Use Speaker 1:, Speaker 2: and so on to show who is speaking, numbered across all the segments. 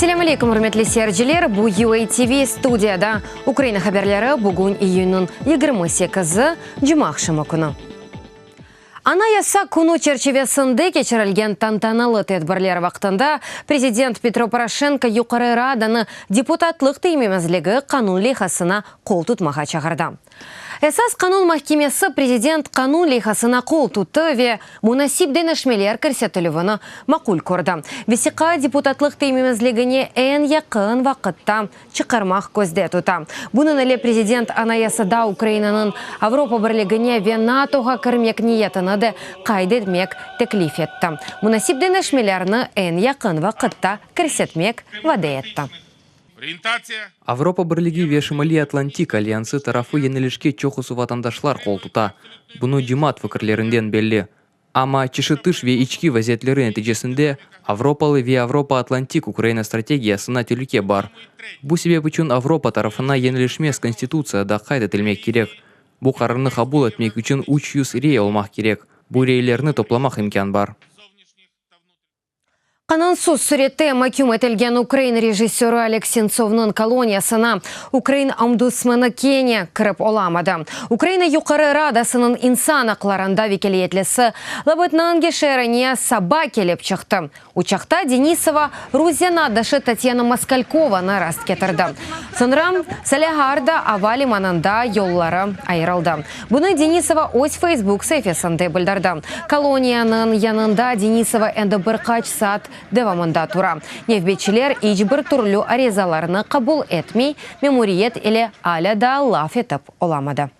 Speaker 1: Selâm aleykum, ürmetli seyirciler! Bu UA TV studiyada Ukraina haberleri, bugün iyünniñ 28-i, cumaaqşamı künü. Anayasa künü çerçivesinde keçirilgen tantanalı tedbirler vaqtında prezident Petro Poroşenko Yuqarı Radanı deputatlıq tiymemezligi qanun leyhasına qol tutmağa çağırdı. Esas qanun mahkemesi prezident qanun leyhasına qol tuttı ve munasip deñişmeler kirsetilüvini maqul kördi. Vesiqa deputatlıq tiymemezligine eñ yaqın vaqıtta çıqarmaq közde tuta. Bunıñ ile prezident Anayasada Ukrainanıñ Avropa Birligine ve NATOğa kirmek niyetini de qayd etmek teklif etti. Munasip deñişmelerni eñ yaqın vaqıtta kirsetmek vade etti.
Speaker 2: Avropa Birligi ve Şimaliy Atlantik alyansı tarafı yönelişke çoqusı vatandaşlar qol tuta. Bunı cemaat fikirlerinden belli. Amma çeşit tış ve içki vaziyetleri neticesinde avropalı ve avropa-atlantik Ukraina strategiyasına telüke bar. Bu sebep içün Avropa tarafına yönelişmez Konstitutsiyada qayd etilmek kerek. Bu qararnı qabul etmek içün 300 rey olmaq kerek. Bu reylerni toplamaq imkân bar.
Speaker 1: Qanunsız sürette maküm etilgen ukrain rejissörı Oleg Sentsovnıñ koloniyasına ukrain ombudsmeni kene kirip olamadı. Ukraina Yuqarı Radasınıñ insan aqlarında vekâletlisi Labıtnangi şeerine saba kelip çıqtı. Uçaqta Denisova rus zenaatdaşı Tatyana Moskalkovanı rastketirdi. Soñra Saleharda ava limanında yolları ayırıldı. Bunı Denisova öz Facebook saifesinde bildirdi. Koloniyanıñ yanında Denisova endi bir qaç saat devamında tura. Nevbetçiler iç bir türlü arizalarnı qabul etmey, memuriyet ile alâ daa laf etip olamadı.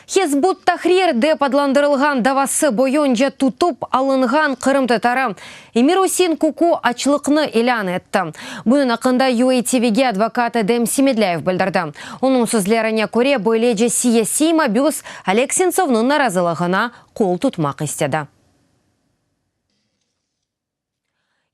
Speaker 1: Hizb ut-Tahrir dep adlandırılğan davası boyunca tutıp alınğan qırımtatarı Emir-Usein Kuku açlıqnı ilân etti. Bunıñ aqqında UA TVge advokat Edem Semedlâyev bildirdi. Onıñ sözlerine köre, böylece siyasiy mabüs Oleg Sentsovnıñ narazılığına qol tutmaq istedi.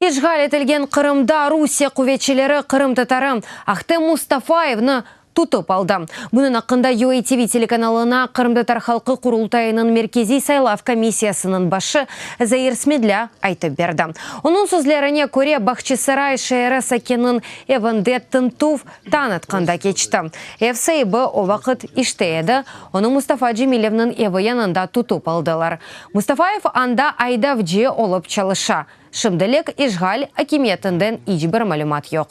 Speaker 1: İşğal etilgen Qırımda Rusiye quvetçileri qırımtatarı Ahtem Mustafayevni tutıp aldı. Bunıñ aqqında UA TV telekanalına Qırımtatar halqı Qurultayınıñ Merkeziy saylav komissiyasınıñ başı Zair Smedlâ aytıp berdi. Onıñ sözlerine köre, Bahçisaray şeeri sakininiñ evinde tintüv tañ atqanda keçti. Ev saibi o vaqıt işte edi, onı Mustafa Cemilevniñ evi yanında tutıp aldılar. Mustafayev anda aydavcı olıp çalışa. Şimdilik işğal akimiyetinden iç bir malümat yoq.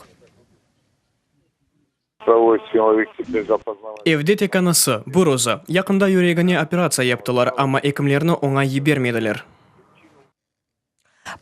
Speaker 3: Evde tek anası, bir özü. Yaqında yüregine operatsiya yaptılar, amma ekimlerni oña yibermediler.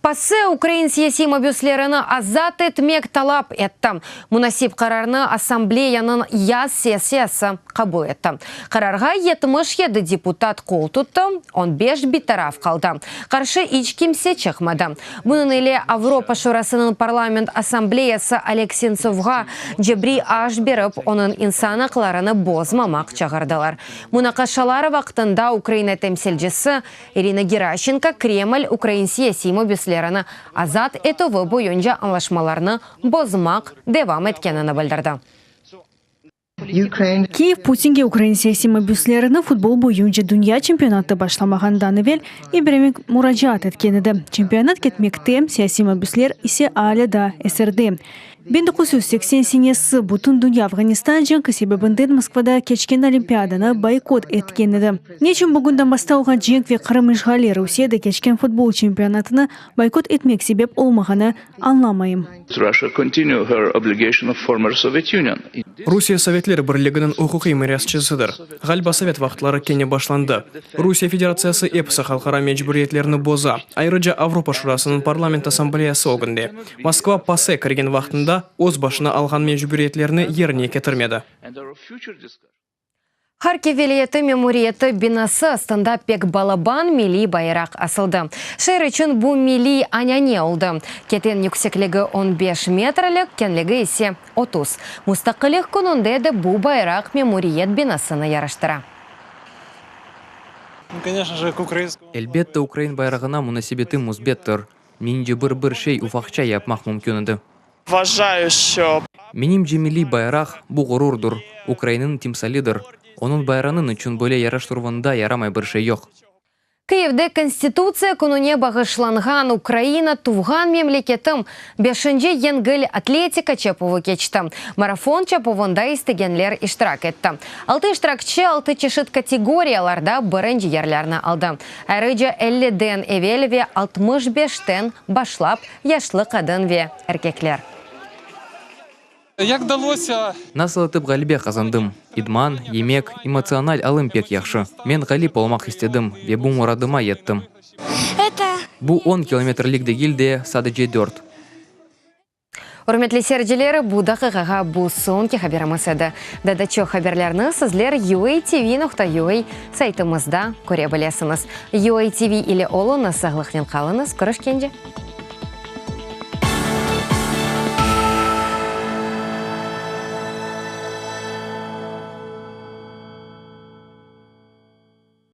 Speaker 1: PASE ukrain siyasiy mabüslerini azat etmek talap etti. Munasip qararnı Assambleyanıñ yaz sessiyası qabul etti. Qararğa 77 deputat qol tuttı, on beş bitaraf qaldı. Qarşı iç kimse çıqmadı. Bunıñ ile Avropa Şurasınıñ Parlament Assambleyası Oleg Sentsovğa cebriy aş berip, onıñ insan aqlarını bozmamaq çağırdılar. Munaqaşalar vaqtında Ukraina temsilcisi İrina Geraşçenko Kreml ukrain siyasiy mabüslerini azat etüvi boyunca añlaşmalarnı bozmaq devam etkenini bildirdi.
Speaker 4: Kiyev Putinge ukrain siyasiy mabüslerini futbol boyunca dünya çempionatı başlamağından evel yibermek muracaat etken edi. Çempionat ketmekte, siyasiy mabüsler ise alâ daa esirde. 1980 senesi bütün dünya Afğanistan cenki sebebinden Moskvada keçken Olimpiadanı boykot etken edi. Neçün bugün Donbassta olğan cenk ve Qırım işğali Rusiyede keçken futbol çempionatını boykot etmek sebep olmağanı añlamayım.
Speaker 3: Rusiye Sovetler Birliginiñ uquqiy mirasçısıdır. Ğaliba sovet vaqıtları kene başlandı. Rusiye Federatsiyası episi halqara mecburiyetlerini boza, ayrıca Avropa Şurasınıñ Parlament Assambleyası ögünde. Moskva PASE kirgen vaqtında öz başına alğan mecburiyetlerini yerine ketirmedi.
Speaker 1: Harkiv vilâyeti memuriyeti binası astında pek balaban milliy bayraq asıldı. Şeer içün bu milliy anâne oldı. Keten yüksekligi on beş metrlik, kenligi ise 30. Mustaqillik kününde de bu bayraq memuriyet binasını yaraştıra.
Speaker 2: Elbette, ukrain bayrağına munasebetim müsbettir. Mence, bir bir şey ufaqça yapmaq mümkün edi. Menimce, milliy bayraq, bu ğururdır, Ukrainanıñ timsalidir. Onıñ bayranıñ içün böyle yaraştıruvında yaramay bir şey yoq.
Speaker 1: Kıyivde Konstitutsiya kününe bağışlanğan Ukraina, tuvğan memleketim beşinci yengil atletika çapuvı keçti. Marafon çapuvında istegenler iştirak etti. Altı iştirakçi altı çeşit kategoriyalarda birinci yerlerni aldı. Ayrıca elliden evel ve 65-ten başlap yaşlı qadın ve erkekler.
Speaker 2: Nasıl etip ğalebe qazandım? İdman, yemek, emotsional alım pek yahşı. Men ğalip olmaq istedim ve bu muradıma yettim. Bu on kilometrlik degil de, sadece dört.
Speaker 1: Ürmetli seyirciler, bu daqiqağa bu soñki haberimiz edi. Daa da çoq haberlerni sizler uatv.ua saytımızda köre bilesiñiz. UATV ile oluñız, sağlıqnen qalıñız, körüşkence!